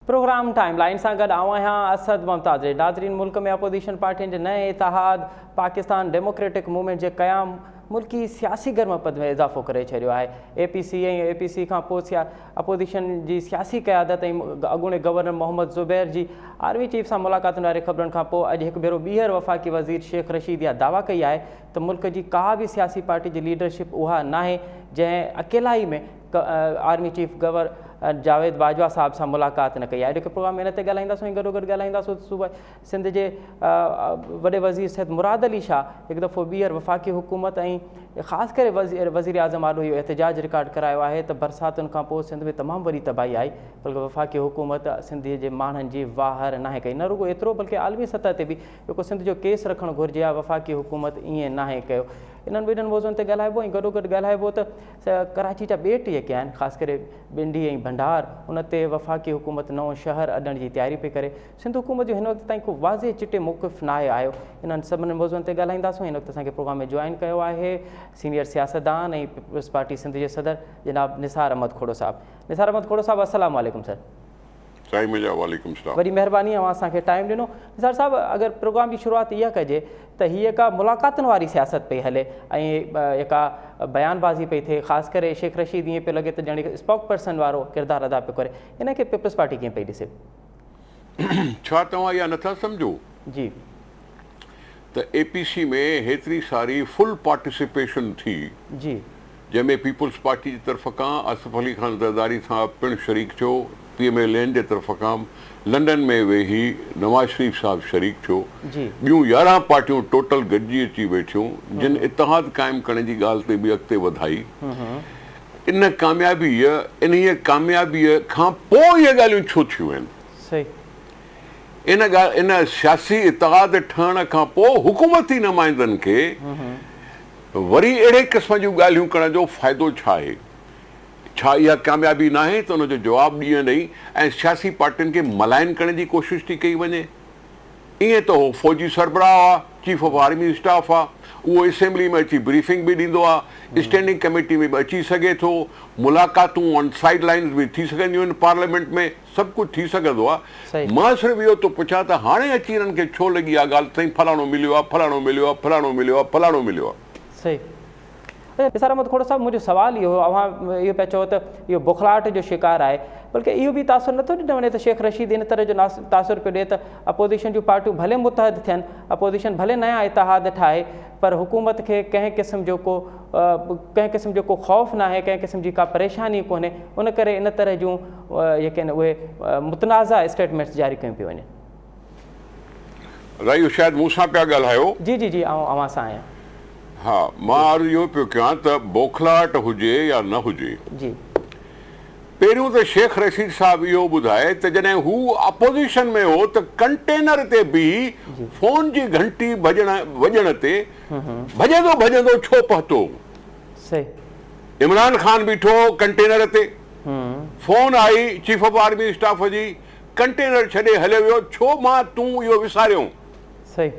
Programme time line سان گڏ آئون آهيان اسد ممتاز ري. ناظرين ملڪ ۾ اپوزيشن پارٽين جي نئين اتحاد پاڪستان ڊيموڪريٽڪ موومينٽ جي قيام ملڪي سياسي گرم پد ۾ اضافو ڪري ڇڏيو آهي. اي پي سي ۽ اي پي سي کان پوء اپوزيشن جي سياسي قيادت ۽ اڳوڻي گورنر محمد زبير جي آرمي چيف سان ملاقاتن واري خبرن کان پوء اڄ هڪ ڀيرو ٻيهر وفاقي وزير شيخ رشيد اها دعويٰ ڪئي آهي ته ملڪ جي ڪا به سياسي پارٽي جي ليڊرشپ اها ناهي جنهن اڪيلائي ۾ آرمي چيف گور جاويد باجوا صاحب سان ملاقات نه ڪئي آهي. اڄوڪي پروگرام ۾ ان تي ڳالهائينداسون ۽ گڏوگڏ ڳالهائينداسون صوبائي سنڌ جي وڏي وزير سيد مراد علي شاهه هڪ دفعو ٻيهر وفاقي حڪومت ۽ خاص ڪري وزير اعظم آڏو اهو احتجاج رڪارڊ ڪرايو آهي ته برساتن کان پوء سنڌ ۾ تمام وڏي تباهي آئي بلڪه وفاقي حڪومت سنڌ جي ماڻهن جي واهر ناهي ڪئي نه رڳو ايترو بلڪه عالمي سطح تي به جيڪو سنڌ جو ڪيس رکڻ گهرجي ها وفاقي حڪومت ائين ناهي ڪيو. انهن ٻنهن موضوعن تي ڳالهائبو ۽ گڏوگڏ ڳالهائبو ته ڪراچي جا ٻيٽ جيڪي آهن خاص ڪري ٻنڊي ۽ ڀنڊار ان تي وفاقي حڪومت نئون شهر اڏڻ جي تياري پئي ڪري. سنڌ حڪومت جو هن وقت تائين ڪو واضح چٽي موقف ناهي آيو. انهن سڀني موضوعن تي ڳالهائينداسون. هن وقت اسان کي پروگرام ۾ جوائن ڪيو آهي سينيئر سياستدان ۽ پيپلز پارٽي سنڌ جي صدر جناب نثار احمد کوڙو صاحب. نثار احمد کوڙو صاحب السلام عليڪم سر. سائين منهنجا وعليڪم السلام. وڏي مهرباني اوهان اسان کي ٽائيم ڏنو. نثار صاحب اگر پروگرام جي شروعات اها ڪجي ته هيء ڪا ملاقاتن واري سياست پئي هلي ۽ جيڪا بيان بازي پئي ٿئي خاص ڪري شيخ رشيد ائين پيو لڳي ته ڄڻ هڪ اسپوڪ پرسن وارو ڪردار ادا پيو ڪري ان کي پيپلز پارٽي ڪيئن پئي ڏسي؟ ڇا توهان اها نٿا سمجهو جي. ته اي پي سي ۾ هيتري ساري فل پارٽيسپيشن ٿي جي. جنهن ۾ پيپلز پارٽي جي طرف کان آصف علي خان زرداري صاحب پڻ شريڪ ٿيو، پي ايم ايل اين جي طرف کان لنڊن ۾ ويهي نواز شريف صاحب شريڪ ٿيو، ٻيون 11 پارٽيون ٽوٽل گڏجي اچي ويٺيون، جن اتحاد قائم ڪرڻ جي ڳالهه تي به اڳتي وڌائي. ان ڪاميابيء انهيء ڪاميابيء کان پوء اهي ڳالهيون ڇو ٿيون آهن؟ ان ڳالهه ان سياسي اتحاد ٺهڻ کان پوء حڪومتي نمائندن کي وري اهڙي قسم جون ڳالهيون ڪرڻ جو فائدو ڇا آهي؟ ڇا اها ڪاميابي ناهي ته ان جو جواب ڏينهن ڏئي ۽ سياسي پارٽين کي ملائن ڪرڻ جي ڪوشش ٿي ڪئي وڃي؟ ائين ته هو فوجي سربراهه آ، چيف آف آرمي اسٽاف آ، اهو اسيمبلي ۾ اچي بريفنگ به ڏيندو آ، اسٽينڊنگ ڪميٽي ۾ به اچي سگهي ٿو، ملاقاتون آن سائيڊ لائنز به ٿي سگهنديون آهن پارليامينٽ ۾، سڀ ڪجهه ٿي سگهندو آ. مان صرف اهو ٿو پڇان ته هاڻي اچي انهن کي ڇو لڳي اها ڳالهه ته سائين فلاڻو مليو آ، فلاڻو مليو آ، فلاڻو مليو آ، فلاڻو مليو آ. صحيح. نثار احمد کوڙو صاحب منهنجو سوال اهو هو اوهان اهو پيا چئو ته اهو بوکلاهٽ جو شڪار آهي بلڪه اهو به تاثر نٿو ڏنو وڃي ته شيخ رشيد ان طرح جو تاثر پيو ڏئي ته اپوزيشن جون پارٽيون ڀلي متحد ٿين اپوزيشن ڀلي نيا اتحاد ٺاهي پر حڪومت کي ڪنهن قسم جو ڪو ڪنهن قسم جو ڪو خوف ناهي ڪنهن قسم جي ڪا پريشاني ڪونهي ان ڪري ان طرح جون جيڪي آهن اهي متنازع اسٽيٽمينٽس جاري ڪيون پيون وڃن. ادا اهو شايد مون سان پيا ڳالهايو. جي جي جي آئون اوهان سان آهيان. ها مان عرض اهو پيو ڪيان ته بوکلاهٽ هجي يا نه هجي. جي. پهريون ته شيخ رشيد صاحب اهو ٻڌائي ته جڏهن هو اپوزيشن ۾ هو ته ڪنٽينر تي بيهي فون جي گهنٽي ڀڄڻ وڄڻ تي ڀڄندو ڀڄندو ڇو پهتو؟ صحيح. عمران خان بيٺو هو ڪنٽينر تي phone I chief of army staff جي ڪنٽينر ڇڏي هليو ويو ڇو مان تون اهو وساريون؟ صحيح.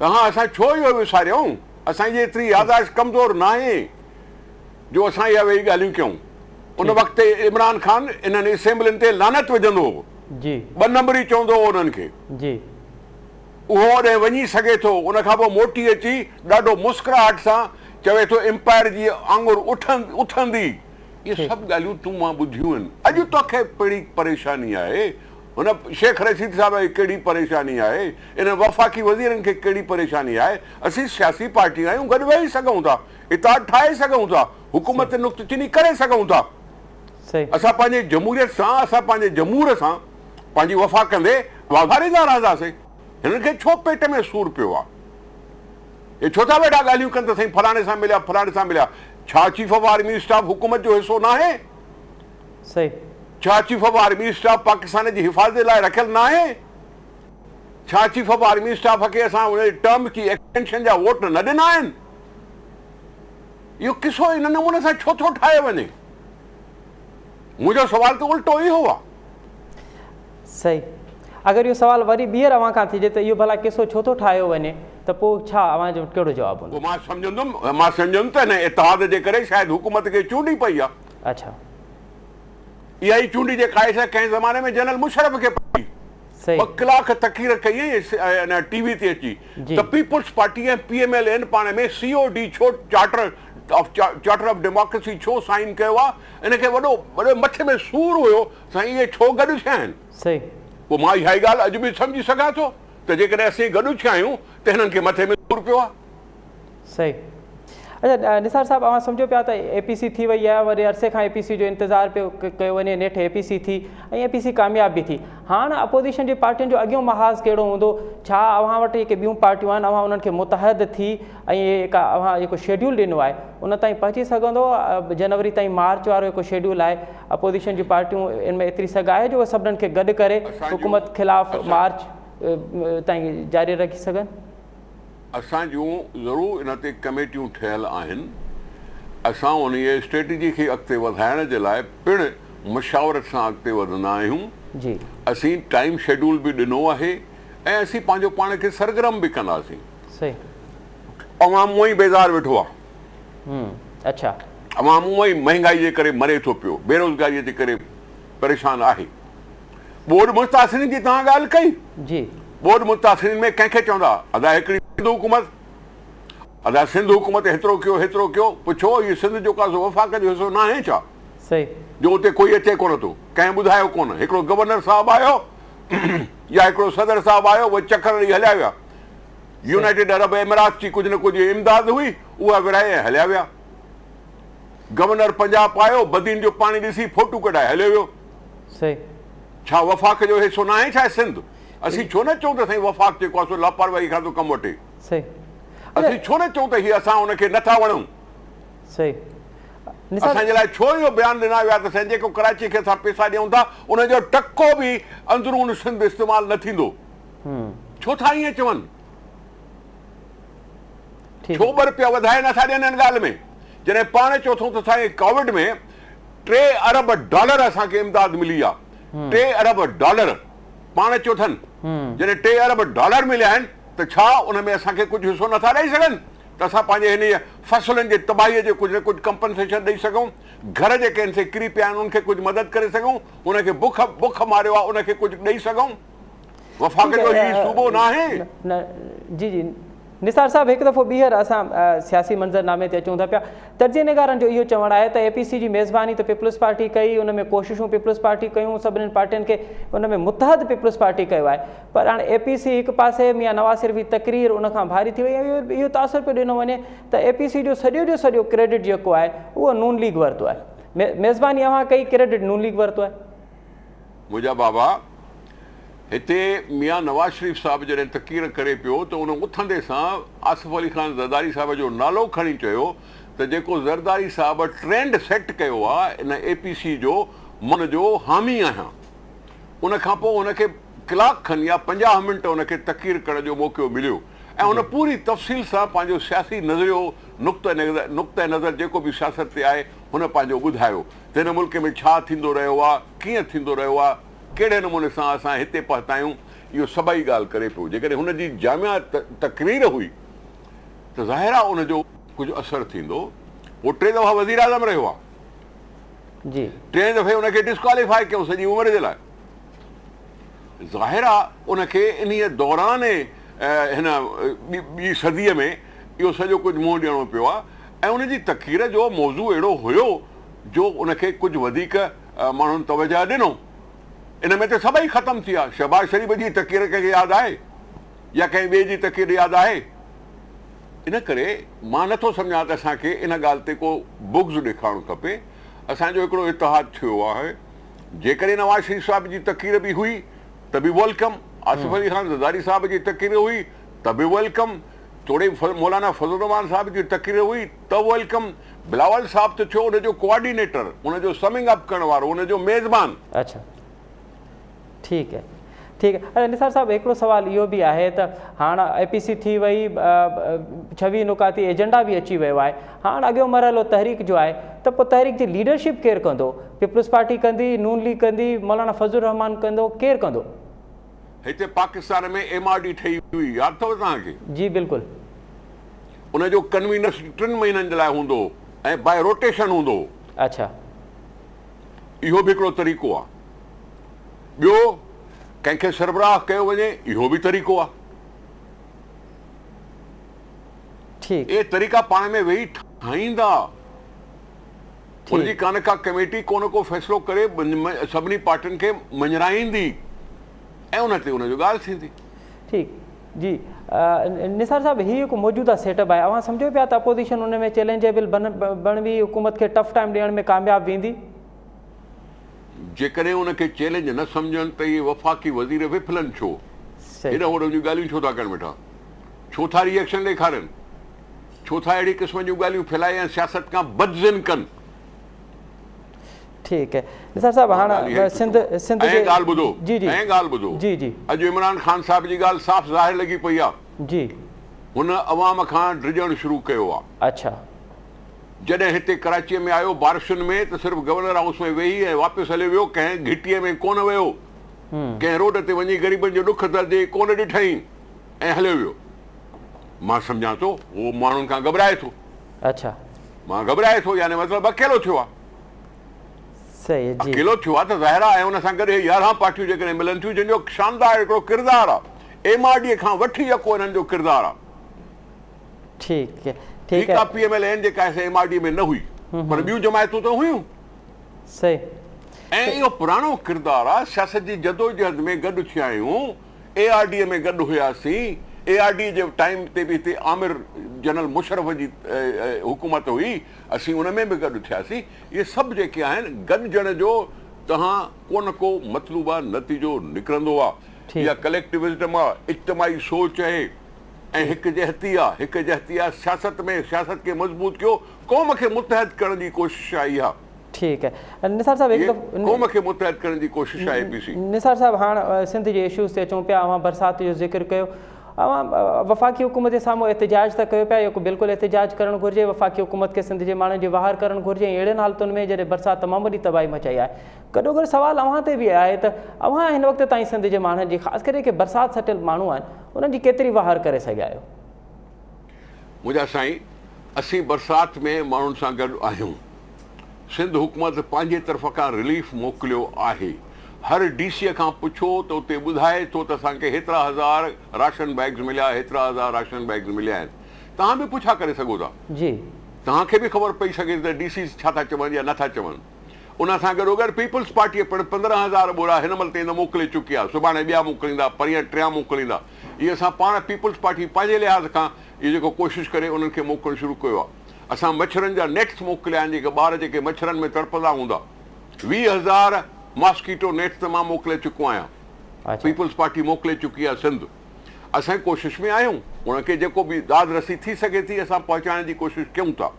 ها اسان ڇو اهو وساريون؟ اسان جي ايتري ياداشت ڪمزور ناهي جو اسان اها ويهي ڳالهيون ڪيون. ان وقت عمران خان انهن اسيمبلين تي لعنت وجهندو هو. جي. ٻه نمبري چوندو هو انهن کي. جي. اهو اوڏانهن وڃي سگهي ٿو. ان کان پوء موٽي اچي ڏاڍو مسڪراهٽ سان چوي ٿو امپائر جي آڱر اٿندي. اهي سڀ ڳالهيون تون مان ٻڌيون آهن. اڄ توکي ڪهڙي پريشاني آهي؟ هن شيخ رشيد صاحب کي ڪهڙي پريشاني آهي؟ انهن وفاقي وزيرن کي ڪهڙي پريشاني آهي؟ اسين سياسي پارٽيون آهيون، گڏ ويهي سگهون ٿا، اتحاد ٺاهي سگهون ٿا، حڪومت تي نڪتچيني ڪري سگهون ٿا. اسان پنهنجي جمهوريت سان، اسان پنهنجي جمهور سان پنهنجي وفا ڪندي واڌاريندا رهنداسين. هنن کي ڇو پيٽ ۾ سور پيو آهي؟ اهي ڇو ٿا ويٺا ڳالهيون ڪن ته سائين فلاڻي سان مليا، فلاڻي سان مليا. ڇا چيف آف آرمي اسٽاف حڪومت جو حصو ناهي؟ صحيح. ڇا chief of army staff Pakistan جي حفاظت لاء رکيل ناهي؟ ڇا چيف آف آرمي اسٽاف کي اسان ان جي ٽرم جي ايڪسٽينشن جا ووٽ نه ڏنا آهن؟ اهو قصو ان نموني سان ڇو ٿو ٺاهيو وڃي؟ منهنجو سوال ته الٽو اهو آهي. صحيح. اگر اهو سوال وري ٻيهر اوهان کان ٿجي ته اهو ڀلا قصو ڇو ٿو ٺاهيو وڃي ته پوء ڇا اوهان جو ڪهڙو جواب هوندو؟ پوء مان سمجهندم، مان سمجهندم ته هن اتحاد جي ڪري شايد حڪومت کي چونڊي پئي آهي. اڇا. اها ئي چونڊي جيڪا آهي سا ڪنهن زماني ۾ جنرل مشرف کي پئي. صحيح. ٻه ڪلاڪ تقرير ڪئي ۽ ٽي وي تي اچي جي. ته peoples party ۽ P M L N پاڻ ۾ سي او ڊي ڇو charter of charter of democracy ڇو سائن ڪيو آ ان کي وڏو وڏو مٿي ۾ سور هيو سائين اهي ڇو گڏ ٿيا آهن. صحيح. پوء مان اها ئي ڳالهه اڄ به سمجهي سگهان ٿو ته جيڪڏهن اسين گڏ ٿيا آهيون ته هنن کي مٿي ۾ سور پيو آ. صحيح اچا نثار صاحب اوهان سمجهو پيا ته اي پي سي ٿي وئي آهي وڏي عرصي کان اي پي سي جو انتظار پيو ڪيو وڃي نيٺ اي پي سي ٿي ۽ اي پي سي ڪامياب به ٿي هاڻ اپوزيشن جي پارٽين جو اڳيون محاذ ڪهڙو هوندو ڇا اوهان وٽ جيڪي ٻيون پارٽيون آهن اوهان انهن کي متحد ٿي ۽ جيڪا اوهان جيڪو شيڊيول ڏنو آهي ان تائين پهچي سگهندو جنوري تائين مارچ وارو جيڪو شيڊيول آهي اپوزيشن جون پارٽيون ان ۾ ايتري سگهه آهي جو اهي سڀنن کي گڏ ڪري حڪومت خلاف مارچ تائين جاري رکي سگهن. اسان جون ضرور ان تي ڪميٽيون ٺهيل آهن، اسان انهيء اسٽريٽجي کي اڳتي وڌائڻ جي لاء پڻ مشاورت سان اڳتي وڌندا آهيون، جي. اسين ٽائيم شيڊول به ڏنو آهي ۽ اسين پنهنجو پاڻ کي سرگرم به ڪنداسين. صحيح. عوام اونئن ئي بيزار ويٺو آهي. اڇا. عوام اونئن ئي مهنگائي جي ڪري مري ٿو پيو، بيروزگاريء جي ڪري پريشان آهي. ٻوڏ متاثرين جي توهان ڳالهه ڪئي. جي. ٻوڏ متاثرين ۾ ڪنهن کي چوندا ادا هڪڙي سنڌ حڪومت ادا سنڌ حڪومت هيترو ڪيو هيترو ڪيو پوء ڇو هي سنڌ جو ڪا سو وفاق جو حصو ناهي ڇا صحيح. جو اتي ڪوئي اچي ڪونه ٿو ڪنهن ٻڌايو ڪونه هڪڙو گورنر صاحب آيو يا هڪڙو صدر صاحب آيو اهي چڪر ڏئي هليا ويا يونائيٽيڊ عرب امارات جي ڪجهه نه ڪجهه امداد هئي اها ورهائي ۽ هليا ويا گورنر پنجاب آيو بدين جو پاڻي ڏسي فوٽو ڪڍائي هليو ويو. صحيح. ڇا وفاق جو حصو ناهي ڇا سنڌ؟ اسين ڇو نه چئون ته سائين وفاق جيڪو آهي سو لاپرواهي کان ٿو ڪم وٺي. صحيح. اسين ڇو نه چئون ته هي اسان ان کي نه ٿا وڻون. صحيح. اسان جي لاء ڇو اهو بيان ڏنا ويا ته سائين جيڪو ڪراچي کي اسان پيسا ڏيون ٿا ان جو ٽڪو به اندرون سنڌ استعمال نه ٿيندو. ڇو ٿا ائين چون؟ ڇو ٻه رپيا وڌائي نه ٿا ڏين ان ڳالهه ۾؟ جڏهن پاڻ چئو ٿو ته سائين ڪووڊ ۾ ٽي ارب ڊالر اسان کي امداد ملي آ ٽي ارب ڊالر پاڻ چيو اٿن جڏهن ٽي ارب ڊالر مليا آهن ته ڇا ان ۾ اسان کي ڪجهه حصو نٿا ڏئي سگهن ته اسان پنهنجي هن فصلن جي تباهي جو ڪجهه نه ڪجهه ڪمپنسيشن ڏئي سگهون گهر جيڪي آهن سي ڪري پيا آهن ان کي ڪجهه مدد ڪري سگهون ان کي بک بک ماريو آهي ان کي ڪجهه ڏئي سگهون وفاق جو هي صوبو ناهي. جي جي نثار صاحب هڪ دفعو ٻيهر اسان سياسي منظر نامي تي اچون ٿا پيا. تجزيي نگارن جو اهو چوڻ آهي ته اي پي سي جي ميزباني ته پيپلز پارٽي ڪئي، ان ۾ ڪوششون پيپلز پارٽي ڪيون، سڀني پارٽين کي ان ۾ متحد پيپلز پارٽي ڪيو آهي پر هاڻي اي پي سي هڪ پاسي ميان نواز شريف جي تقرير ان کان ڀاري ٿي وئي ۽ اهو تاثر پيو ڏنو وڃي ته اي پي سي جو سڄو جو سڄو ڪريڊٽ جيڪو آهي اهو نون ليگ ورتو آهي. ميزباني اوهان ڪئي ڪريڊٽ نون ليگ ورتو آهي. منهنجا بابا! هتي ميان نواز شريف صاحب جڏهن تقرير ڪري پيو ته ان اٿندي سان آصف علي خان زرداري صاحب جو نالو کڻي چيو ته جيڪو زرداري صاحب ٽرينڊ سيٽ ڪيو آ ان اي پي سي جو مان ان جو حامي آهيان. ان کان پوء هن کي ڪلاڪ کن يا 50 منٽ ان کي تقرير ڪرڻ جو موقعو مليو ۽ هن پوري تفصيل سان پنهنجو سياسي نظريو نقطه نظر جيڪو به سياست تي آهي هن پنهنجو ٻڌايو ته هن ملڪ ۾ ڇا ٿيندو رهيو آ ڪيئن ٿيندو رهيو آ ڪهڙي نموني سان اسان هتي پهتا آهيون، اهو سڀئي ڳالهه ڪري پيو. جيڪڏهن هن جي جامع تقرير هئي ته ظاهر آهي ان جو ڪجهه اثر ٿيندو. هو ٽي دفعا وزيراعظم رهيو آهي. جي. ٽئين دفعي ان کي ڊسڪواليفائي ڪيو سڄي عمر جي لاء. ظاهر آهي ان کي انهيء دوران هن ٻي صديء ۾ اهو سڄو ڪجهه منهن ڏيڻو پيو آهي ۽ ان جي تقرير جو موضوع اهڙو هيو جو ان کي ڪجهه وڌيڪ ماڻهن توجهه ڏنو. ان ۾ ته سڀئي ختم ٿي ويا. شهباز شريف جي تقرير ڪنهن کي ياد آهي يا ڪنهن ٻئي جي تقرير ياد آهي؟ ان ڪري مان نه ٿو سمجهان ته اسان کي ان ڳالهه تي ڪو بغض ڏيکارڻ کپي. اسان جو هڪڙو اتحاد ٿيو آهي. جيڪڏهن نواز شريف صاحب جي تقرير به هئي ته به welcome, Asif Ali Khan Zardari صاحب جي تقرير هئي ته به welcome, توڙي مولانا فضل الرحمان صاحب جي تقرير هئي ته welcome, Bilawal صاحب ته ٿيو ان جو ڪوآرڊينيٽر، ان جو سمنگ اپ ڪرڻ وارو، ان جو ميزبان. اڇا ٺيڪ آهي ٺيڪ آهي نثار صاحب هڪڙو سوال اهو به آهي ته هاڻ اي پي سي ٿي وئي 26 نڪاتي ايجنڊا به اچي ويو آهي هاڻ اڳيون مرحلو تحريڪ جو آهي ته پوء تحريڪ جي ليڊرشپ ڪير ڪندو پيپلز پارٽي ڪندي نون ليگ ڪندي مولانا فضل الرحمان ڪندو ڪير ڪندو؟ هتي پاڪستان ۾ ايم آر ڊي ٺهي هئي ياد اٿو توهان کي؟ جي بلڪل. ان جو ڪنوينر ٽن مهينن جي لاء هوندو هو ۽ باء روٽيشن هوندو هو. اڇا. اهو به هڪڙو طريقو آ. ٻيو ڪنهن کي سربراهه ڪيو وڃي اهو به طريقو آ. ٺيڪ. اهي طريقا پاڻ ۾ ويهي ٺاهيندا. ان جي ڪا نه ڪا ڪميٽي ڪو نه ڪو فيصلو ڪري سڀني پارٽين کي مڃرائيندي ۽ ان تي ان جو ڳالهه ٿيندي. ٺيڪ جي نثار صاحب هي هڪ موجوده سيٽ اپ آهي اوهان سمجهو پيا ته اپوزيشن ان ۾ چئلينجيبل بڻبي حڪومت کي ٽف ٽائيم ڏيڻ ۾ ڪامياب ويندي؟ جيڪڏهن ان کي چئلينج نه سمجهن ته اهي وفاقي وزير وڦلن ڇو؟ هيڏانهن هوڏانهن جون ڳالهيون ڇو ٿا ڪن ويٺا؟ ڇو ٿا ري ايڪشن ڏيکارين؟ ڇو ٿا اهڙي قسم جون ڳالهيون ڦهلائي ۽ سياست کان بدظن ڪن؟ ٺيڪ هي نثار صاحب هاڻ سنڌ سنڌ جي ۽ ڳالهه ٻڌو جي جي ۽ ڳالهه ٻڌو جي جي اڄ عمران خان صاحب جي ڳالهه صاف ظاهر لڳي پئي آ جي هن عوام کان ڊڄڻ شروع ڪيو آ. اڇا. جڏهن هتي ڪراچيء ۾ آيو بارشن ۾ ته صرف گورنر هائوس ۾ ويهي ۽ واپس هليو ويو ڪنهن گهٽيء ۾ ڪونه ويو ڪنهن روڊ تي وڃي غريبن جو ڏک درد ئي ڪونه ڏٺائين ۽ هليو ويو. مان سمجهان ٿو هو ماڻهن کان گهٻرائي ٿو. اڇا. مان گهٻرائي ٿو يعني مطلب اڪيلو ٿيو آ. صحيح جي. اڪيلو ٿيو آ ته ظاهر آ ۽ ان سان گڏ اهي 11 پارٽيون جيڪڏهن ملن ٿيون جن جو شاندار هڪڙو ڪردار آ ايم آر ڊي کان وٺي يڪو انهن جو ڪردار آ. ٺيڪ ٺيڪ ٺيڪ آ پي ايم ايل اين جيڪا آهي سا ايم آر ڊي ۾ نه هئي پر ٻيون جماعتون ته هيون. صحيح. ۽ اهو پراڻو ڪردار آ سياست جي جدوجهد ۾ گڏ ٿيا آهيون. اي آر ڊي ۾ گڏ هياسين، اي آر ڊي جي ٽائيم تي به هتي آمر جنرل مشرف جي حڪومت هئي، اسين ان ۾ به گڏ ٿياسين، اهي سڀ جيڪي آهن گڏجڻ جو تهان ڪو نه ڪو مطلوبه نتيجو نڪرندو آ، اها ڪليڪٽو وزڊم آ، اجتماعي سوچ اهي ۽ هڪ جهتي آ، هڪ جهتي آ سياست ۾ سياست کي مضبوط ڪيو، قوم کي متحد ڪرڻ جي ڪوشش آ اها. ٺيڪ آهي نثار صاحب هڪ دفعو قوم کي متحد ڪرڻ جي ڪوشش آهي اي پي سي. نثار صاحب هاڻ سنڌ جي اشوز تي اچون پيا اوهان برسات جو ذڪر ڪيو اوهان وفاقي حڪومت جي سامهون احتجاج ته ڪيو پيا اهو بلڪل احتجاج ڪرڻ گهرجي وفاقي حڪومت کي سنڌ جي ماڻهن جي واهر ڪرڻ گهرجي ۽ اهڙين حالتن ۾ جڏهن برسات تمام وڏي تباهي مچائي آهي گڏوگڏ سوال اوهان تي به آهي ته اوهان هن وقت تائين سنڌ جي ماڻهن جي خاص ڪري جيڪي برسات سٽيل ماڻهو آهن انهن جي ڪيتري واهر ڪري سگهيا آهيو. منهنجا سائين اسين برسات ۾ ماڻهن سان گڏ آهيون. سنڌ حڪومت پنهنجي طرف کان رليف موڪليو آهي. هر ڊي سي کان پڇو ته اتي ٻڌائي ٿو ته اسان کي هيترا هزار راشن بيگز مليا هيترا هزار راشن بيگز مليا آهن. توهان به پڇا ڪري سگهو ٿا. جي. توهان کي به خبر پئي سگهي ٿي ته ڊي سيز ڇا ٿا چون يا نه ٿا چون. ان سان گڏوگڏ پيپلز پارٽيء پڻ 15 هزار ٻورا هن مهل تائين ته موڪلي چڪي آهي. سڀاڻي ٻيا موڪليندا، پرينء ٽيان موڪليندا. اهي اسان پاڻ پيپلز پارٽي پنهنجي لحاظ کان اهي جيڪو ڪوشش ڪري انهن کي موڪلڻ شروع ڪيو آهي. اسان مڇرن جا نيٽس موڪليا آهن جيڪي ٻار جيڪي مڇرن ۾ تڙپندا هوندا 20 هزار ماسڪيٽو نيٽس ته مان موڪلي چڪو آهيان پيپلز پارٽي موڪلي چڪي آهي سنڌ اسان ڪوشش ۾ آهيون انهن کي جيڪو به داد رسي ٿي سگهي ٿي اسان پهچائڻ جي ڪوشش ڪيون ٿا.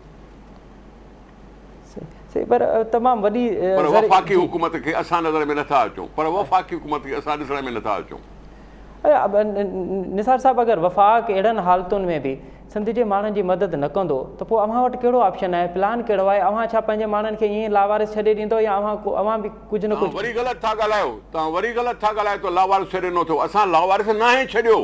صحيح پر تمام وڏي پر وفاقي حڪومت کي اسان نظر ۾ نٿا اچون پر وفاقي حڪومت کي اسان ڏسڻ ۾ نٿا اچون. نثار صاحب اگر وفاق اهڙن حالتن ۾ به سنڌ جي ماڻهن جي مدد نه ڪندو ته پوء اوهان وٽ ڪهڙو آپشن آهي پلان ڪهڙو آهي اوهان ڇا پنهنجي ماڻهن کي ائين لاوارث ڇڏي ڏيندو يا اوهان اوهان به ڪجهه نه توهان ڪجهه وري غلط ٿا ڳالهايو توهان وري غلط ٿا ڳالهايو ته لاوارث ڇڏي ڏنو اٿو اسان لاوارث ناهي ڇڏيو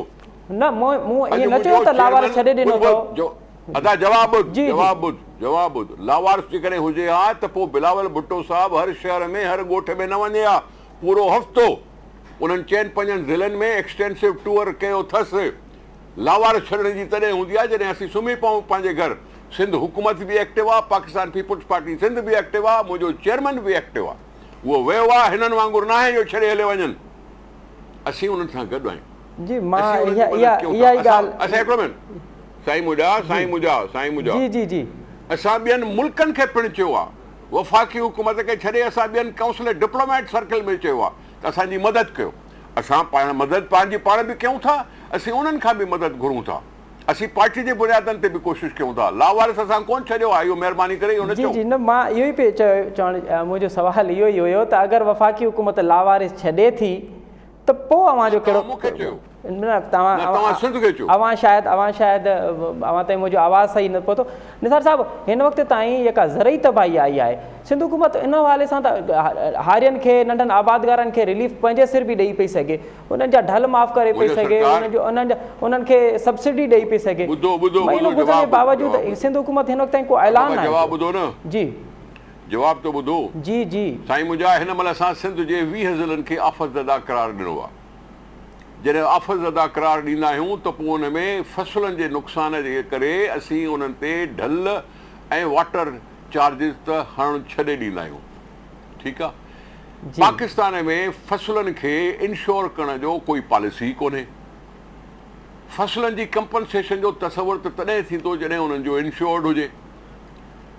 نه مون مون اڄ ائين نه چيو منهنجو ته لاوارث چيئرمين ڇڏي ڏنو ٻڌ اٿو ٻڌ جو ادا جواب ٻڌ جي جي جواب ٻڌ جواب ٻڌ لاوارث جيڪڏهن هجي ها ته پوء بلاول ڀٽو صاحب هر شهر ۾ هر ڳوٺ ۾ نه وڃي ها پورو هفتو انهن چئن پنجن ضلعن ۾ ايڪسٽينسو ٽوئر ڪيو ٿس. لاوارث ڇڏڻ جي تڏهن هوندي آهي جڏهن اسين سمهي پئون پنهنجي گهر. سنڌ حڪومت به ايڪٽو آهي، پاڪستان پيپلز پارٽي سنڌ به ايڪٽو آهي، منهنجو چيئرمين به ايڪٽو آهي. اهو ويو آهي، هنن وانگر ناهي جو ڇڏي هليو وڃن. اسين انهن سان گڏ آهيون. جي مان اسين انهن جي اها مدد اها ڪيون اها ٿا. ئي اسان ڳالهه اسان هڪڙو منٽ سائين منهنجا سائين منهنجا سائين منهنجا جي جي جي. اسان ٻين ملڪن کي پڻ چيو آهي، وفاقي حڪومت کي ڇڏي اسان ٻين ڪائونسلر ڊپلوميٽ سرڪل ۾ چيو آهي ته اسان جي مدد ڪيو. اسان پاڻ مدد پنهنجي پاڻ به ڪيون ٿا، اسين انهن کان به مدد گهرون ٿا. اسين پارٽي جي بنيادن تي به ڪوشش ڪيون ٿا. لاوارث اسان ڪونه ڇڏيو آهي، اهو مهرباني ڪري اهو نه جي چئو. جي نه مان اهو ئي پئي چيو چوڻ منهنجو سوال اهو ئي هيو ته اگر وفاقي حڪومت لاوارث ڇڏي ٿي ته پوء اوهان جو نه ڪهڙو توهان مون کي چيو. نه توهان نه توهان سنڌ کي چيو. اوهان شايد اوهان شايد اوهان تائين منهنجو آواز صحيح نه پهتو. نثار صاحب هن وقت تائين جيڪا زرعي تباهي آئي آهي سنڌ حڪومت ان حوالي سان ته هارين کي ننڍن آبادگارن کي رليف پنهنجي سر به ڏئي پئي سگهي انهن جا ڍل معاف ڪري پئي منهنجو سگهي سرڪار انهن جو انهن جا انهن کي سبسڊي ڏئي پئي سگهي ٻڌو ٻڌو مهينو ٻڌو گذرڻ جي جواب ٻڌو باوجود جواب ٻڌو سنڌ حڪومت هن وقت تائين ڪو اعلان بابا ناهي جواب ڪيو ٻڌو نه جي. جواب ته ٻڌو. جي جي. سائين منهنجا هن مهل اسان سنڌ جي 20 ضلعن کي آفت زده قرار ڏنو آ. جڏهن آفت زده قرار ڏيندا آهيون ته پوء ان ۾ فصلن جي نقصان جي ڪري اسين انهن تي ڍل ۽ واٽر چارجز ته هڻڻ ڇڏي ڏيندا آهيون. ٺيڪ آ. جي. پاڪستان ۾ فصلن کي انشور ڪرڻ جو ڪوئي پاليسي ئي ڪونهي. فصلن جي ڪمپنسيشن جو تصور ته تڏهن ٿيندو جڏهن انهن جو انشورڊ هجي.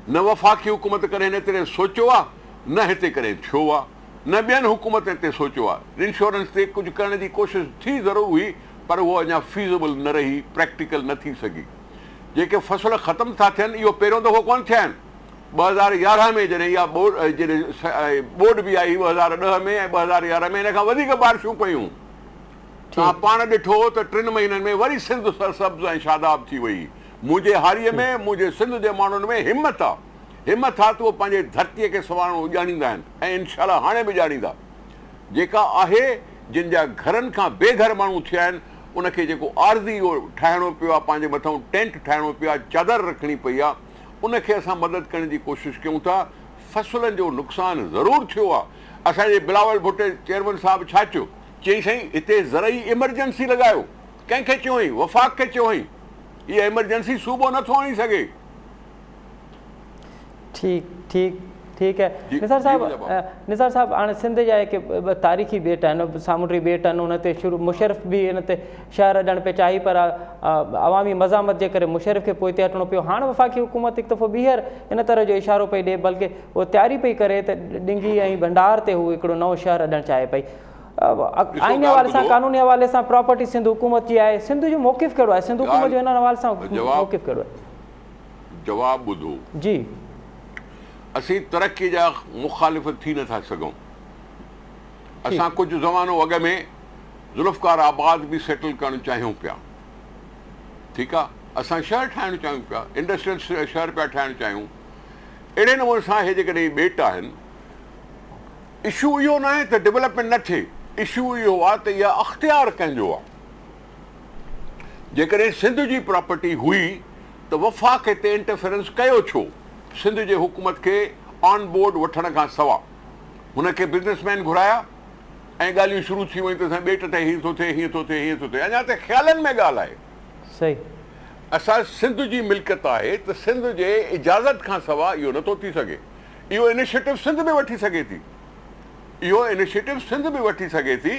نه وفاقي حڪومت ڪڏهن هن تي سوچيو آ نه هتي ڪڏهن ٿيو آ نه ٻين حڪومتن تي سوچيو آ. انشورنس تي ڪجهه ڪرڻ جي ڪوشش ٿي ضرور هئي پر اهو اڃا فيزبل نه رهي، پريڪٽيڪل نه ٿي سگهي. جيڪي فصل ختم ٿا ٿين اهو پهريون دفعو ڪونه ٿيا آهن. 2011 ۾ جڏهن اها ٻوڏ جڏهن ٻوڏ به آئي 2010 ۾ ۽ 2011 ۾ ان کان وڌيڪ بارشون پيون. توهان پاڻ ڏٺو ته ٽن مهينن ۾ وري سنڌ سرسبز ۽ شاداب ٿي وئي. منهنجي هاريء ۾، منهنجي سنڌ جي ماڻهن ۾ همت آ. همٿ آ ته اهي پنهنجي ڌرتيء کي سنوارڻ ڄاڻيندا آهن ۽ انشاء الله هاڻي به ڄاڻيندا. جيڪا آهي، جن جا گهرن کان بي گهر ماڻهو ٿيا آهن، ان کي جيڪو عارضي اهو ٺاهڻو پيو آ، پنهنجي مٿئون ٽينٽ ٺاهڻو پيو آ، چادر رکڻي پئي آ، ان کي اسان مدد ڪرڻ جي ڪوشش ڪيون ٿا. فصلن جو نقصان ضرور ٿيو آ. اسان جي بلاول ڀٽي چيئرمين صاحب ڇا چيو؟ چيائين سائين هتي زرعي ايمرجنسي لڳايو. ڪنهن کي چيو هئائين؟ وفاق کي چيو هئائين. اها ايمرجنسي صوبو نه ٿو آڻي سگهي. ٺيڪ ٺيڪ ٺيڪ هي نثار صاحب نثار صاحب هاڻي سنڌ جا جيڪي ٻه تاريخي ٻيٽ آهن سامونڊي ٻيٽ آهن ان تي شروع مشرف به ان تي شهر اڏڻ پئي چاهي پر عوامي مزاحمت جي ڪري مشرف کي پوئتي هٽڻو پيو هاڻ وفاقي حڪومت هڪ دفعو ٻيهر ان طرح جو اشارو پئي ڏي بلڪه اهو تياري پئي ڪري ته ڏنگي ۽ ڀنڊار تي هو هڪڙو نئون شهر اڏڻ چاهي پئي آئيني حوالي سان قانوني حوالي سان پراپرٽي سنڌ حڪومت جي آهي سنڌ جو موقف ڪهڙو آهي سنڌ حڪومت جو ان حوالي سان موقف ڪهڙو آهي جواب ٻڌو. جي. اسين ترقي جا مخالف ٿي نه ٿا سگهون. اسان ڪجهه زمانو اڳ ۾ ذوالفقار آباد به سيٽل ڪرڻ چاهيون پيا. ٺيڪ آ. اسان شهر ٺاهڻ چاهيون پيا. انڊسٽريل شهر پيا ٺاهڻ چاهيون. اهڙي نموني سان هي جيڪڏهن ٻيٽ آهن. اشو اهو ناهي ته ڊولپمينٽ نه ٿئي. اشو اهو آ ته اها اختيار ڪنهن جو آ. جيڪڏهن سنڌ جي پراپرٽي هئي ته وفاق هتي انٽرفيرنس ڪيو ڇو؟ سنڌ جي حڪومت کي آن بورڊ وٺڻ کان سوا هن کي بزنس مين گهرايا ۽ ڳالهيون شروع ٿي ويون ته سائين ٻيٽ تي هيئن ٿو ٿئي هيئن ٿو ٿئي هيئن ٿو ٿئي اڃا ته خيالن ۾ ڳالهه آهي. صحيح. اسان سنڌ جي ملڪيت آهي ته سنڌ جي اجازت کان سوا اهو نٿو ٿي سگهي. اهو انيشيٽو سنڌ به وٺي سگهي ٿي. اهو انيشيٽو سنڌ به وٺي سگهي ٿي.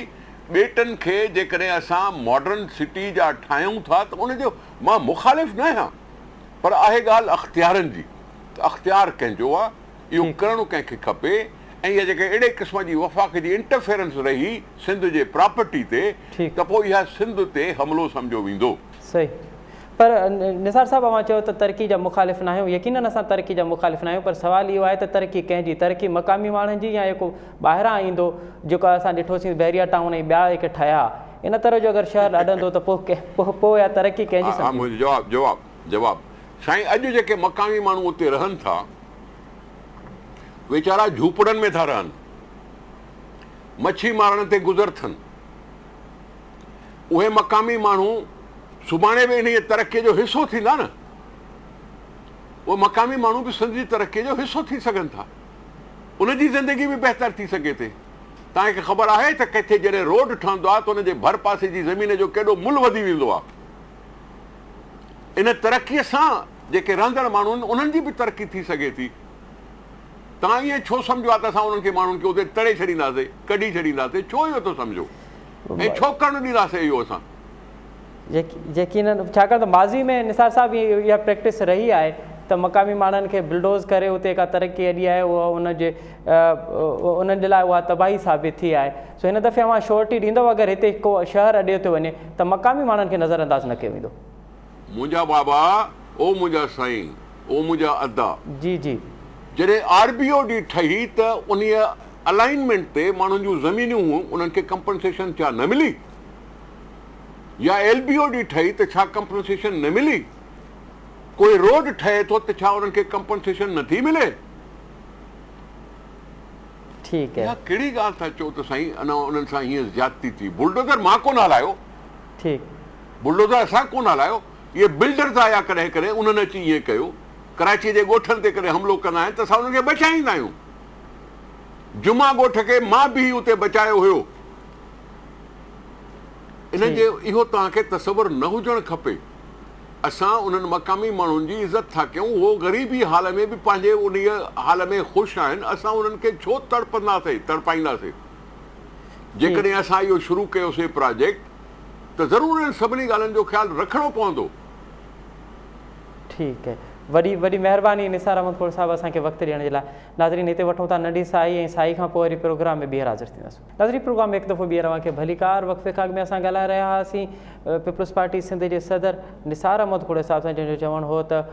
ٻيٽن کي جيڪڏهن اسان ماڊرن سٽي جا ٺاهيون ٿا ته ان جو مان مخالف نه آهيان پر آهي ڳالهه اختيارن جي ته اختيار ڪنهن جو آهي، اهو ڪرڻ ڪنهن کي کپي ۽ اها جيڪڏهن اهڙي قسم جي وفاق جي انٽرفيرنس رهي سنڌ جي پراپرٽي تي ته پوء اها سنڌ تي حملو سمجهيو ويندو. صحيح پر نثار صاحب اوهان چيو ته ترقي جا مخالف ناهيون يقينن اسان ترقي جا مخالف ناهيون پر سوال اهو آهي ته ترقي ڪنهن جي ترقي مقامي ماڻهن جي يا جيڪو ٻاهران ايندو جيڪو اسان ڏٺوسين بحريا ٽائون ۽ ٻيا جيڪي ٺهيا ان طرح جو اگر شهر اڏندو ته پوء پوء اها ترقي ڪنهن جي سمجهي ويندي؟ جواب جواب جواب سائين اڄ جيڪي مقامي ماڻهو اتي رهن ٿا ويچارا جهوپڙن ۾ ٿا رهن مڇي مارڻ تي گذر ٿن اهي مقامي ماڻهو سڀاڻي به انهيء ترقيء جو حصو ٿيندا نه. اهي مقامي ماڻهو به سنڌ جي ترقيء جو حصو ٿي سگهن ٿا. ان جي زندگي به بهتر ٿي سگهي ٿي. توهان کي خبر آهي ته ڪٿي جڏهن روڊ ٺهندو آهي ته ان جي ڀر پاسي جي زمين جو ڪيڏو ملهه وڌي ويندو آهي. ان ترقيء سان جيڪي رهندڙ ماڻهو آهن انهن جي به ترقي ٿي سگهي ٿي. توهان ائين ڇو سمجهيو آهي ته اسان انهن کي ماڻهن کي اتي تڙي ڇڏينداسين، ڪڍي ڇڏينداسين؟ ڇو اهو ٿو سمجهو؟ ۽ ڇو ڪرڻ ڏينداسين اهو اسان؟ يقينن ڇاڪاڻ ته ماضي ۾ نثار صاحب اها پريڪٽس رهي آهي ته مقامي ماڻهن کي بلڊوز ڪري اتي ڪا ترقي اڏي آهي اها ان جي انهن جي لاء اها تباهي ثابت ٿي آهي سو هن دفعي اوهان شورٽي ڏيندو اگر هتي ڪو شهر اڏيو ٿو وڃي ته مقامي ماڻهن کي نظر انداز نه ڪيو ويندو. منهنجا بابا او منهنجا سائين او منهنجا ادا. جي جي. جڏهن آر بي او ڊي ٺهي ته انهيء الائنمينٽ تي ماڻهن جون زمينون هيون انهن کي ڪمپنسيشن ڇا نه ملي؟ يا ايل بي او ڊي ٺهي ته ڇا ڪمپنسيشن نه ملي؟ ڪوئي روڊ ٺهي ٿو ته ڇا انهن کي ڪمپنسيشن نه ٿي ملي؟ ٺيڪ اها ڪهڙي ڳالهه ٿا چئو ته سائين انهن سان هيئن زيادتي ٿي. بلڊوزر مان ڪونه هلايو. ٺيڪ. بلڊوزر اسان ڪونه هلايو. اهي بلڊرز آيا ڪڏهن ڪڏهن انهن اچي ائين ڪيو. ڪراچيء جي ڳوٺن تي ڪڏهن حملو ڪندا آهن ته اسان انهن کي بچائيندا آهيون. جمعه ڳوٺ کي مان بيهي اتي بچايو هيو. انهن جي اهو توهان کي تصور نه هجڻ کپي. اسان انهن مقامي ماڻهن جي عزت ٿا ڪيون، هو غريبي حال ۾ به پنهنجي انهيء حال ۾ خوش آهن، اسان انهن کي ڇو تڙپنداسين، تڙپائينداسين؟ جيڪڏهن اسان اهو شروع ڪيوسين پراجيڪٽ ته ضرور انهن سڀني ڳالهين جو خيال رکڻو پوندو. ٺيڪ وڏي وڏي مهرباني نثار احمد کوڙ صاحب اسان کي وقت ڏيڻ جي لاء. ناظرين هتي وٺون ٿا ننڍي ساهي ۽ ساهي کان پوء وري پروگرام ۾ ٻيهر حاضر ٿينداسون. ناظرين پروگرام ۾ هڪ دفعو ٻيهر اوهان کي ڀليڪار. وقفي کان اڳ ۾ اسان ڳالهائي رهيا هئاسين پيپلز پارٽي سنڌ جي صدر نثار احمد کوڙي صاحب سان جنهن جو چوڻ هو ته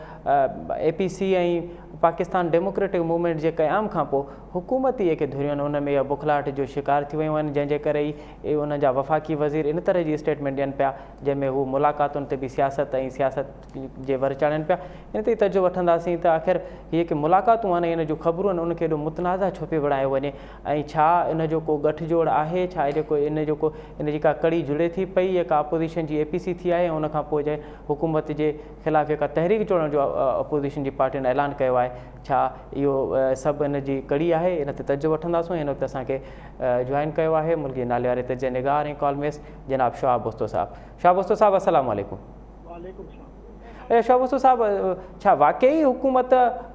A P C ۽ Pakistan democratic movement جي قيام کان پوء حڪومتي جيڪي ڌريون آهن ان ۾ اها بوکلاهٽ جو شڪار ٿي ويون آهن جنهن جي ڪري ئي انهن جا وفاقي وزير ان طرح جي اسٽيٽمينٽ ڏين پيا جنهن ۾ هو ملاقاتن تي به سياست ۽ سياست جي ور چاڙهين پيا. ان تي ئي تجزيو وٺنداسين ته آخر هي جيڪي ملاقاتون آهن ۽ ان جون خبرون آهن ان کي ايڏو متنازع ڇو پيو بڻايو وڃي ۽ ڇا ان جو ڪو ڳٺ جوڙ آهي ڇا جيڪو ان جو ڪو ان جي ڪا ڪڙي جڙي ٿي پئي يا ڪا اپوزيشن جي اي پي سي ٿي آهي ۽ ان کان پوء جنهن حڪومت جي خلاف جيڪا تحريڪ جوڙڻ جو اپوزيشن جي پارٽين اعلان ڪيو آهي ڇا اهو سڀ ان جي ڪڙي آهي ان تي تجزيو وٺنداسون هن وقت اسان کي جوائن ڪيو آهي ملڪ جي ناليواري تجزيه نگار ۽ ڪالمسٽ جناب شهاب بوستو صاحب شهاب بوستو صاحب السلام عليڪم. وعليڪم السلام. اچا شهاب بوستو صاحب ڇا واقعي حڪومت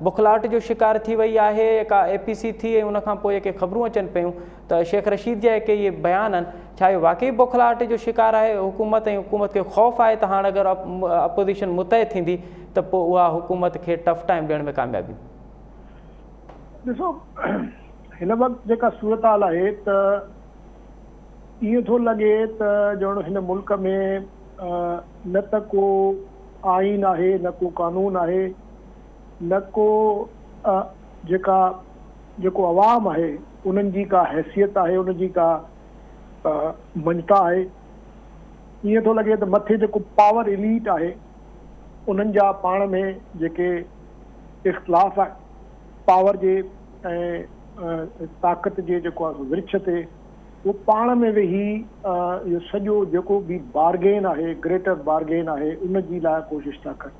بخلاٽ جو شڪار ٿي وئي آهي ڪا اي پي سي ٿي ۽ ان کان پوء جيڪي خبرون اچن پيون ته شيخ رشيد جا جيڪي اهي بيان آهن ڇا اهو واقعي بوکلاهٽ جو شڪار آهي حڪومت ۽ حڪومت کي خوف آهي ته هاڻ اگر اپوزيشن متحد ٿيندي ته پوء اها حڪومت کي ٽف ٽائيم ڏيڻ ۾ ڪامياب ايندي. ڏسو هن وقت جيڪا صورتحال آهي ته ائين ٿو لڳي ته ڄڻ هن ملڪ ۾ نه ته ڪو آئين آهي نه ڪو قانون آهي نه ڪو جيڪا جيڪو عوام آهي انهن جي ڪا حيثيت آهي ان جي ڪا مڃتا آهي ائين ٿو لڳي ته مٿي جيڪو پاور اليٽ آهي انهن جا پاڻ ۾ جيڪي اختلاف آهن پاور جي ۽ طاقت جي جيڪو آهي ورڇ تي اهو پاڻ ۾ ويهي اهو سڄو جيڪو به بارگين آهي گريٽر بارگين آهي ان جي لاء ڪوشش ٿا ڪن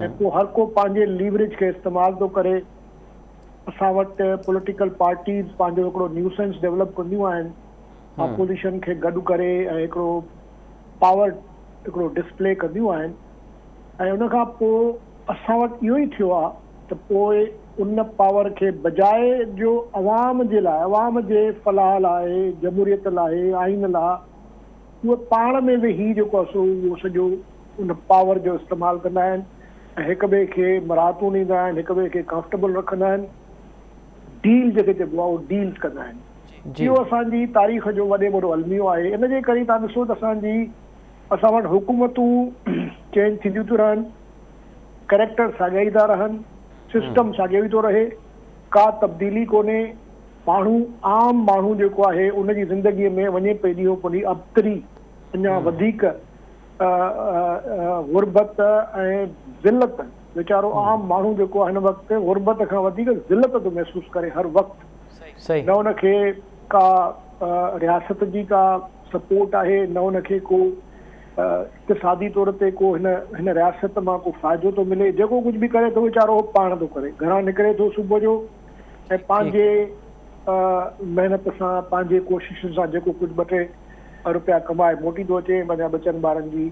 ۽ پوء هر ڪو پنهنجي ليوريج کي استعمال ٿو ڪري. اسان وٽ پوليٽيڪل پارٽيز پنهنجو هڪڙو نيوسنس ڊيولپ ڪنديون آهن، اپوزيشن کي گڏ ڪري ۽ هڪڙو پاور هڪڙو ڊسپلي ڪنديون آهن ۽ ان کان پوء اسان وٽ اهو ئي ٿيو آهي ته پوء ان پاور کي بجاء جو عوام جي لاء عوام جي فلاح لاء جمهوريت لاء آئين لاء اهي پاڻ ۾ ويهي جيڪو آهي سو اهو سڄو ان پاور جو استعمال ڪندا آهن ۽ هڪ ٻئي کي مراعتون ڏيندا آهن، هڪ ٻئي کي ڪمفرٽيبل رکندا آهن، ڊيل جنهن کي چئبو آهي اهو ڊيلز ڪندا آهن. اهو اسان جي تاريخ جو وڏي ۾ وڏو الميو آهي. ان جي ڪري توهان ڏسو ته اسان جي اسان وٽ حڪومتون چينج ٿينديون ٿيون رهن، ڪريڪٽر ساڳيا ئي ٿا رهن، سسٽم ساڳيو ئي ٿو رهي، ڪا تبديلي ڪونهي، ماڻهو عام ماڻهو جيڪو آهي ان جي زندگي ۾ وڃي پئي ڏينهون پوء ڏينهن ابتري اڃا وڌيڪ غربت ۽ ذلت ويچارو عام ماڻهو جيڪو آهي هن وقت غربت کان وڌيڪ ذلت ٿو محسوس ڪري هر وقت نه ان کي ڪا رياست جي ڪا سپورٽ آهي نه ان کي ڪو اقتصادي طور تي ڪو هن هن رياست مان ڪو فائدو ٿو ملي جيڪو ڪجهه به ڪري ٿو ويچارو پاڻ ٿو ڪري گهران نڪري ٿو صبح جو ۽ پنهنجي محنت سان پنهنجي ڪوششن سان جيڪو ڪجهه ٻه ٽي رپيا ڪمائي موٽي ٿو اچي ۽ پنهنجا ٻچن ٻارن جي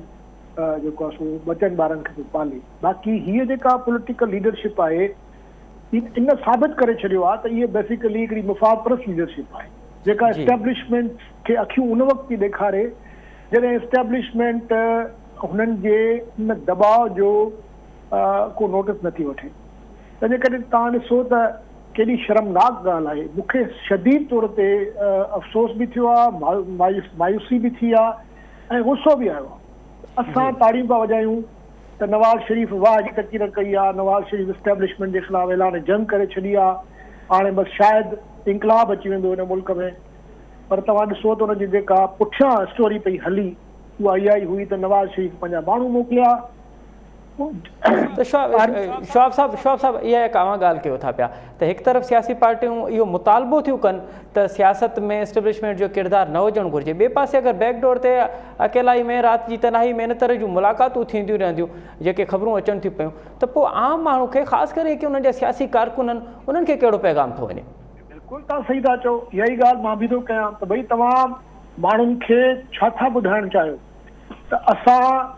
جيڪو آهي سو ٻچن ٻارن کي ٿو پالي. باقي هيء جيڪا پوليٽيڪل ليڊرشپ آهي ان ثابت ڪري ڇڏيو آهي ته اهي بيسيڪلي هڪڙي مفاد پرست ليڊرشپ آهي جيڪا اسٽيبلشمينٽ کي اکيون ان وقت ٿي ڏيکاري جڏهن اسٽيبلشمينٽ هنن جي ان دٻاء جو ڪو نوٽس نٿي وٺي. تنهنجي ڪري توهان ڏسو ته ڪيڏي شرمناڪ ڳالهه آهي. مون کي شديد طور تي افسوس به ٿيو آهي، مايوسي به ٿي آهي ۽ غصو به آيو آهي. اسان تاڙيون پيا وڄايون ته نواز شريف واهه جي تقرير ڪئي آهي، نواز شريف اسٽيبلشمينٽ جي خلاف اعلان جنگ ڪري ڇڏي آهي، هاڻي بس شايد انقلاب اچي ويندو هن ملڪ ۾. پر توهان ڏسو ته ان جي جيڪا پٺيان اسٽوري پئي هلي اها اها ئي هئي ته نواز شريف پنهنجا ماڻهو موڪليا. ته شواب صاحب شواب صاحب اها هڪ اوهان ڳالهه ڪيو ٿا پيا ته هڪ طرف سياسي پارٽيون اهو مطالبو ٿيون ڪن ته سياست ۾ اسٽيبلشمينٽ جو ڪردار نه هجڻ گهرجي ٻئي پاسي اگر بيڪ ڊور تي اڪيلائي ۾ رات جي تنهائي ۾ ان طرح جون ملاقاتون ٿينديون رهنديون جيڪي خبرون اچن ٿيون پيون ته پوء عام ماڻهو کي خاص ڪري جيڪي انهن جا سياسي ڪارڪن آهن انهن کي ڪهڙو پيغام ٿو وڃي؟ بلڪل توهان صحيح ٿا چئو اها ئي ڳالهه مان به ٿو ڪيان ته ڀئي توهان ماڻهن کي ڇا ٿا ٻڌائڻ چاهيو ته اسان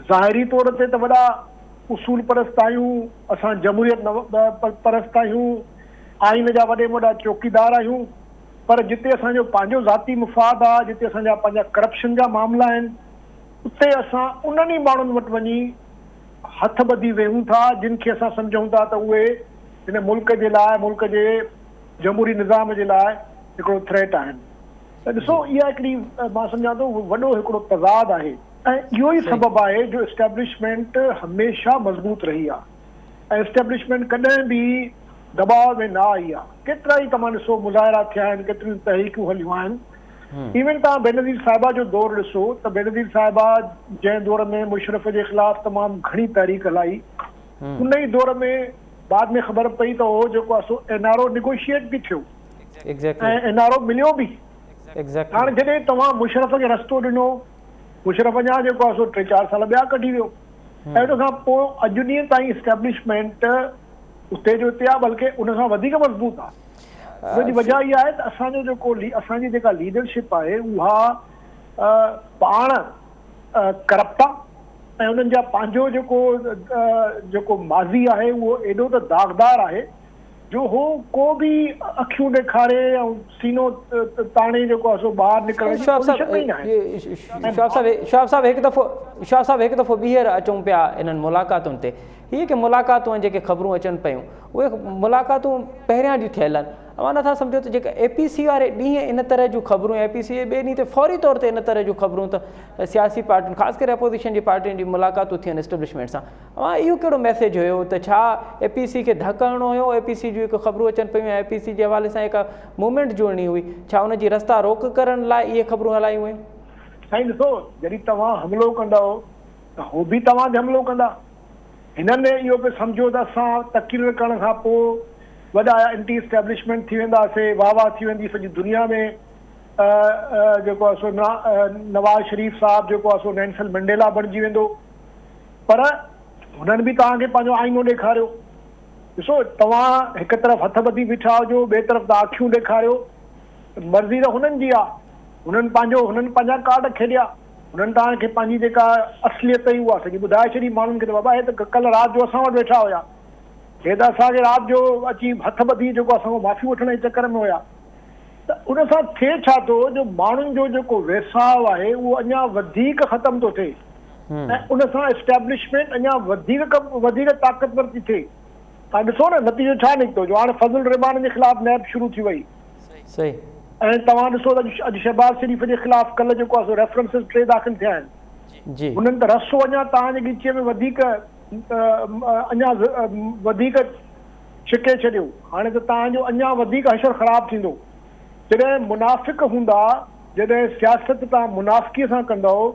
ظاهري طور تي ته وڏا اصول پرست آهيون، اسان جمهوريت پرست آهيون، آئين جا وڏي ۾ وڏا چوڪيدار آهيون، پر جتي اسان جو پنهنجو ذاتي مفاد آ، جتي اسان جا پنهنجا ڪرپشن جا معاملا آهن، اتي اسان انهن ئي ماڻهن وٽ وڃي هٿ ٻڌي ويهون ٿا، جن کي اسان سمجهون ٿا ته اهي هن ملڪ جي لاء، ملڪ جي جمهوري نظام جي لاء هڪڙو ٿريٽ آهن. ته ڏسو اها هڪڙي مان سمجهان ٿو وڏو هڪڙو تضاد آهي ۽ اهو ئي سبب آهي جو اسٽيبلشمينٽ هميشه مضبوط رهي آهي ۽ اسٽيبلشمينٽ ڪڏهن به دٻاء ۾ نه آئي آهي. ڪيترا ئي توهان ڏسو مظاهرا ٿيا آهن، ڪيتريون تحريڪون هليون آهن. ايون توهان بينظير صاحبه جو دور ڏسو ته بينظير صاحبه جنهن دور ۾ مشرف جي خلاف تمام گهڻي تحريڪ هلائي ان ئي دور ۾ بعد ۾ خبر پئي ته اهو جيڪو آهي سو اين آر او نيگوشيئيٽ به ٿيو. ۽ اين آر او مليو به. هاڻ جڏهن توهان مشرف کي رستو ڏنو، مشرف اڃا جيڪو آهي سو ٽي چار سال ٻيا ڪڍي ويو ۽ ان کان پوء اڄ ڏينهن تائين اسٽيبلشمينٽ اتي جو اتي آهي بلڪه ان کان وڌيڪ مضبوط آهي. ان جي وجهه اها آهي ته اسان جو جيڪو اسان جي جيڪا ليڊرشپ آهي اها پاڻ ڪرپٽ آهي ۽ انهن جا پنهنجو جيڪو جيڪو ماضي آهي اهو ايڏو ته داغدار آهي جو هو ڪو به اکيون ڏيکاري ۽ سينو تاڻي جيڪو آهي سو ٻاهر نڪرڻ جي پوزيشن ۾ ئي ناهي. شهاب صاحب شهاب صاحب هڪ دفعو شهاب صاحب هڪ دفعو ٻيهر اچون پيا انهن ملاقاتن تي هي جيڪي ملاقاتون آهن جيڪي خبرون اچن پيون اهي ملاقاتون پهريان جون ٿيل آهن اوهان نٿا سمجهو ته جيڪا اي پي سي واري ڏينهن ان طرح جون خبرون اي پي سي جي ٻئي ڏينهن تي فوري طور تي ان طرح جون خبرون ته سياسي پارٽين خاص ڪري اپوزيشن جي پارٽين جي ملاقاتون ٿين اسٽيبلشمينٽ سان اوهان اهو ڪهڙو ميسيج هيو ته ڇا اي پي سي کي ڌڪ هڻڻو هيو، اي پي سي جون هڪ خبرون اچن پيون ۽ اي پي سي جي حوالي سان هڪ موومينٽ جوڙڻي هئي، ڇا ان جي رستا روڪ ڪرڻ لاء اهي خبرون هلايون ويون؟ سائين ڏسو جڏهن توهان حملو ڪندؤ ته هو به توهان تي حملو ڪندا. هنن اهو پئي سمجهيو ته اسان تقرير ڪرڻ کان پوء وڏا اينٽي اسٽيبلشمينٽ ٿي وينداسي، واهه واهه ٿي ويندي سڄي دنيا ۾ جيڪو آهي سو نواز شريف صاحب جيڪو آهي سو نينسل منڊيلا بڻجي ويندو. پر هنن به توهان کي پنهنجو آئينو ڏيکاريو. ڏسو، توهان هڪ طرف هٿ ٻڌي بيٺا هجو، ٻئي طرف توهان اکيون ڏيکاريو. مرضي ته هنن جي آ. هنن پنهنجو، هنن پنهنجا ڪارڊ کيڏيا. هنن توهان کي پنهنجي جيڪا اصليت هئي اها سڄي ٻڌائي ڇڏي ماڻهن کي ته بابا هي ته ڪلهه رات جو اسان وٽ ويٺا هيا. هي ته اسان کي رات جو اچي هٿ ٻڌي جيڪو اسان کان معافي وٺڻ جي چڪر ۾ هيا. ته ان سان ٿئي ڇا ٿو جو ماڻهن جو جيڪو ويساهه آهي اهو اڃا وڌيڪ ختم ٿو ٿئي. ۽ ان سان اسٽيبلشمينٽ اڃا وڌيڪ وڌيڪ طاقتور ٿي ٿئي. توهان ڏسو نه نتيجو ڇا نڪتو جو هاڻي فضل الرحمان جي خلاف نيب شروع ٿي وئي. صحيح. ۽ توهان ڏسو ته اڄ شهباز شريف جي خلاف ڪلهه جيڪو آهي سو ريفرنسز ٽي داخل ٿيا آهن. جي. هنن ته رسو اڃا توهان جي ڳچيء ۾ وڌيڪ اڃا وڌيڪ ڇڪي ڇڏيو. هاڻي ته توهان جو اڃا وڌيڪ حشر خراب ٿيندو. جڏهن منافق هوندا، جڏهن سياست توهان منافقيء سان ڪندؤ،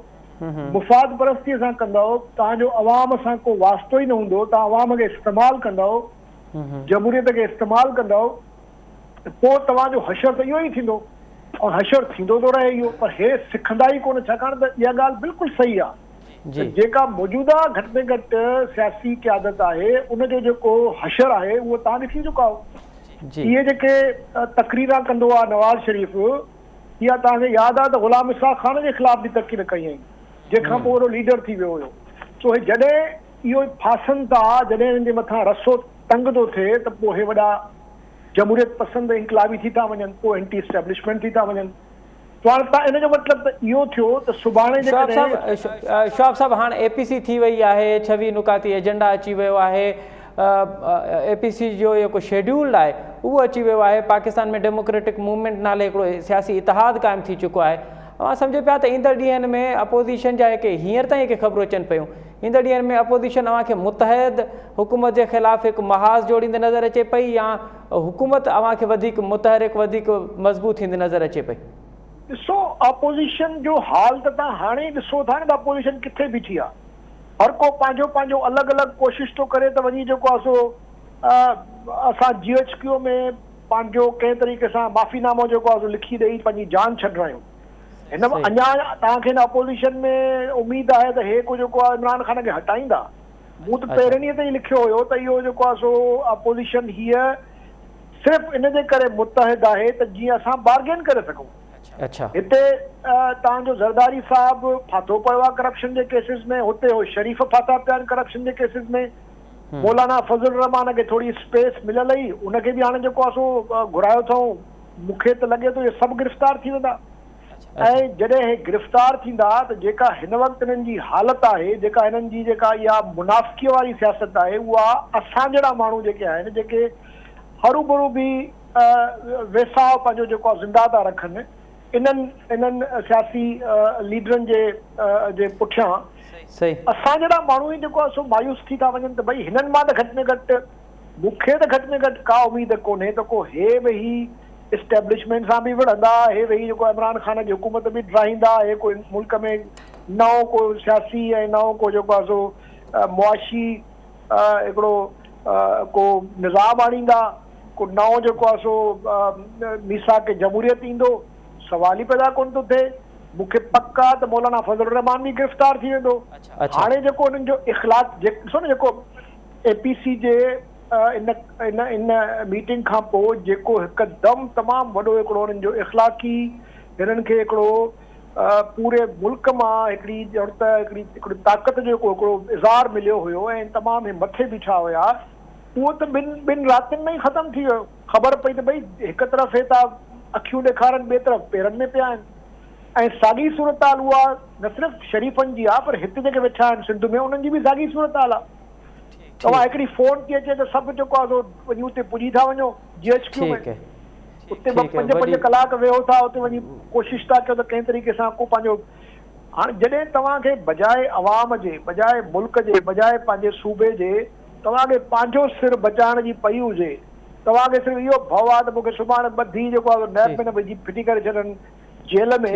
مفاد پرستيء سان ڪندؤ، توهان جو عوام سان ڪو واسطو ئي نه هوندو، توهان عوام کي استعمال ڪندؤ، جمهوريت کي استعمال ڪندؤ ته پوء توهان جو حشر ته اهو ئي ٿيندو ۽ حشر ٿيندو ٿو رهي اهو پر هي سکندا ئي ڪونه ڇاڪاڻ ته اها ڳالهه بلڪل صحيح آهي ته جيڪا موجوده گهٽ ۾ گهٽ سياسي قيادت آهي ان جو جيڪو حشر آهي اهو توهان ڏسي چڪا آهيو. اهي جيڪي تقريران ڪندو آهي نواز شريف اها توهان کي ياد آهي ته غلام اسحاق خان جي خلاف به تقرير ڪئي هئائين، جنهن کان پوء وڏو ليڊر ٿي ويو هيو. سو هي جڏهن اهو ڦاسن ٿا، جڏهن هنن جي مٿان رسو تنگ ٿو ٿئي ته پوء هي وڏا جمهوريت پسند ۽ انقلابي ٿي ٿا وڃن، پوء اينٽي اسٽيبلشمينٽ ٿي ٿا وڃن. سو هاڻي تان ان جو مطلب ته اهو ٿيو ته سڀاڻي جيڪڏهن. شهاب صاحب هاڻ اي پي سي ٿي وئي آهي، ڇويهه نڪاتي ايجنڊا اچي ويو آهي، اي پي سي جو جيڪو شيڊيول آهي اهو اچي ويو آهي، پاڪستان ۾ ڊيموڪريٽڪ موومينٽ نالي هڪڙو سياسي اتحاد قائم ٿي چڪو آهي، اوهان سمجهو پيا ته ايندڙ ڏينهن ۾ اپوزيشن جا جيڪي هينئر تائين جيڪي خبرون اچن پيون ايندڙ ڏينهن ۾ اپوزيشن اوهان کي متحد حڪومت جي خلاف هڪ محاذ جوڙيندي نظر اچي پئي يا حڪومت اوهان کي وڌيڪ متحرڪ وڌيڪ مضبوط ٿيندي نظر اچي پئي؟ ڏسو اپوزيشن جو حال ته توهان هاڻي ئي ڏسو ٿا نه ته اپوزيشن ڪٿي بيٺي آهي. هر ڪو پنهنجو پنهنجو الڳ الڳ ڪوشش ٿو ڪري ته وڃي جيڪو آهي سو اسان جي ايڇ ڪيو ۾ پنهنجو ڪنهن طريقي سان معافي نامو جيڪو آهي سو لکي ڏئي پنهنجي جان ڇڏرايون. هن اڃا توهان کي هن اپوزيشن ۾ اميد آهي ته هي ڪو جيڪو آهي عمران خان کي هٽائيندا. مون ته پهرين ڏينهن تي ئي لکيو هيو ته اهو جيڪو آهي سو اپوزيشن هيء صرف ان جي ڪري متحد آهي ته جيئن اسان بارگين ڪري سگهون. هتي توهان جو زرداري صاحب ڦاٿو پيو آهي ڪرپشن جي ڪيسز ۾، هتي هو شريف ڦاٿا پيا آهن ڪرپشن جي ڪيسز ۾، مولانا فضل الرحمان کي ٿوري اسپيس مليل هئي ان کي به هاڻي جيڪو آهي سو گهرايو اٿئون، مون کي ته لڳي ٿو اهي سڀ گرفتار ٿي ويندا ۽ جڏهن اهي گرفتار ٿيندا ته جيڪا هن وقت هنن جي حالت آهي، جيڪا هنن جي جيڪا اها منافقيء واري سياست آهي اها اسان جهڙا ماڻهو جيڪي آهن جيڪي هروڀرو به ويساهه پنهنجو جيڪو آهي زنده ٿا رکن انهن انهن سياسي ليڊرن جي جي پٺيان اسان جهڙا ماڻهو ئي جيڪو آهي سو مايوس ٿي ٿا وڃن ته ڀئي هنن مان ته گهٽ ۾ گهٽ مون کي ته گهٽ ۾ گهٽ ڪا اميد ڪونهي ته ڪو هي ويهي اسٽيبلشمينٽ سان به وڙهندا هي ويهي جيڪو عمران خان جي حڪومت به ڊاهيندا هي ڪو ملڪ ۾ نئون ڪو سياسي ۽ نئون ڪو جيڪو آهي سو معاشي هڪڙو ڪو نظام آڻيندا، ڪو نئون جيڪو آهي سو ميثاق جمهوريت ايندو، سوال ئي پيدا ڪونه ٿو ٿئي. مون کي پڪ آهي ته مولانا فضل الرحمان به گرفتار ٿي ويندو. هاڻي جيڪو انهن جو اخلاق ڏسو نه جيڪو اي پي سي جي ان ان ان ميٽنگ کان پوء جيڪو هڪدم تمام وڏو هڪڙو انهن جو اخلاقي هنن کي هڪڙو پوري ملڪ مان هڪڙي ڄڻ ته هڪڙي هڪڙي طاقت جو هڪڙو اظهار مليو هيو ۽ تمام هي مٿي بيٺا هيا اهو ته ٻن ٻن راتين ۾ ئي ختم ٿي ويو خبر پئي ته ڀئي هڪ طرف هي ٿا اکيون ڏيکارن ٻئي طرف پيرن ۾ پيا آهن ۽ ساڳي صورتحال اها نه صرف شريفن جي آهي پر هت جيڪي ويٺا آهن سنڌ ۾ انهن جي به ساڳي صورتحال آهي توهان هڪڙي فون ٿي اچي ته سڀ جيڪو آهي سو وڃي اتي پڄي ٿا وڃو جي ايڇ ڪيو ۾ اتي ٻه پنج پنج ڪلاڪ ويهو ٿا اتي وڃي ڪوشش ٿا ڪيو ته ڪنهن طريقي سان ڪو پنهنجو هاڻي جڏهن توهان کي بجاء عوام جي بجاء ملڪ جي بجاء پنهنجي صوبي جي توهان کي پنهنجو سر بچائڻ جي پئي هجي توهان کي صرف اهو ڀؤ آهي ته مون کي سڀاڻي ٻڌي جيڪو آهي نيب ۾ نه وجهي ڦٽي ڪري ڇڏن جيل ۾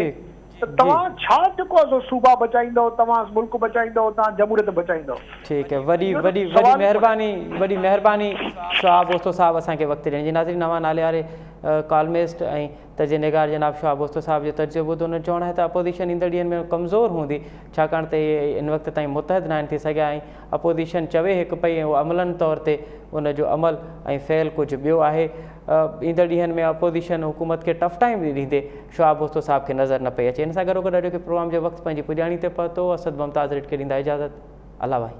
ته توهان ڇا جيڪو آهي سو صوبا بچائيندؤ، توهان ملڪ بچائيندؤ، توهان جمهوريت بچائيندؤ. ٺيڪ آهي وڏي وڏي وڏي مهرباني وڏي مهرباني شهاب اوستو صاحب اسان کي وقت ڏيڻ جي ناظرين اوهان نالي واري ڪالمسٽ ۽ تجزيه نگار جناب شهاب اوستو صاحب جو تجزيو ٻڌو انهن چوڻ آهي ته اپوزيشن ايندڙ ڏينهن ۾ ڪمزور هوندي ڇاڪاڻ ته اهي ان وقت تائين متحد ناهن ٿي سگهيا ۽ اپوزيشن چوي هڪ پئي ۽ اهو عملن طور تي ان جو عمل ۽ فعل ڪجهه ٻيو آهي ايندڙ ڏينهن ۾ اپوزيشن حڪومت کي ٽف ٽائيم ڏيندي شعاع بوستو صاحب کي نظر نه پئي اچي. ان سان گڏوگڏ اڄوڪي پروگرام جو وقت پنهنجي پڄاڻي تي پهتو. اسد ممتاز ريٽ کي ڏيندا اجازت. الله واهي.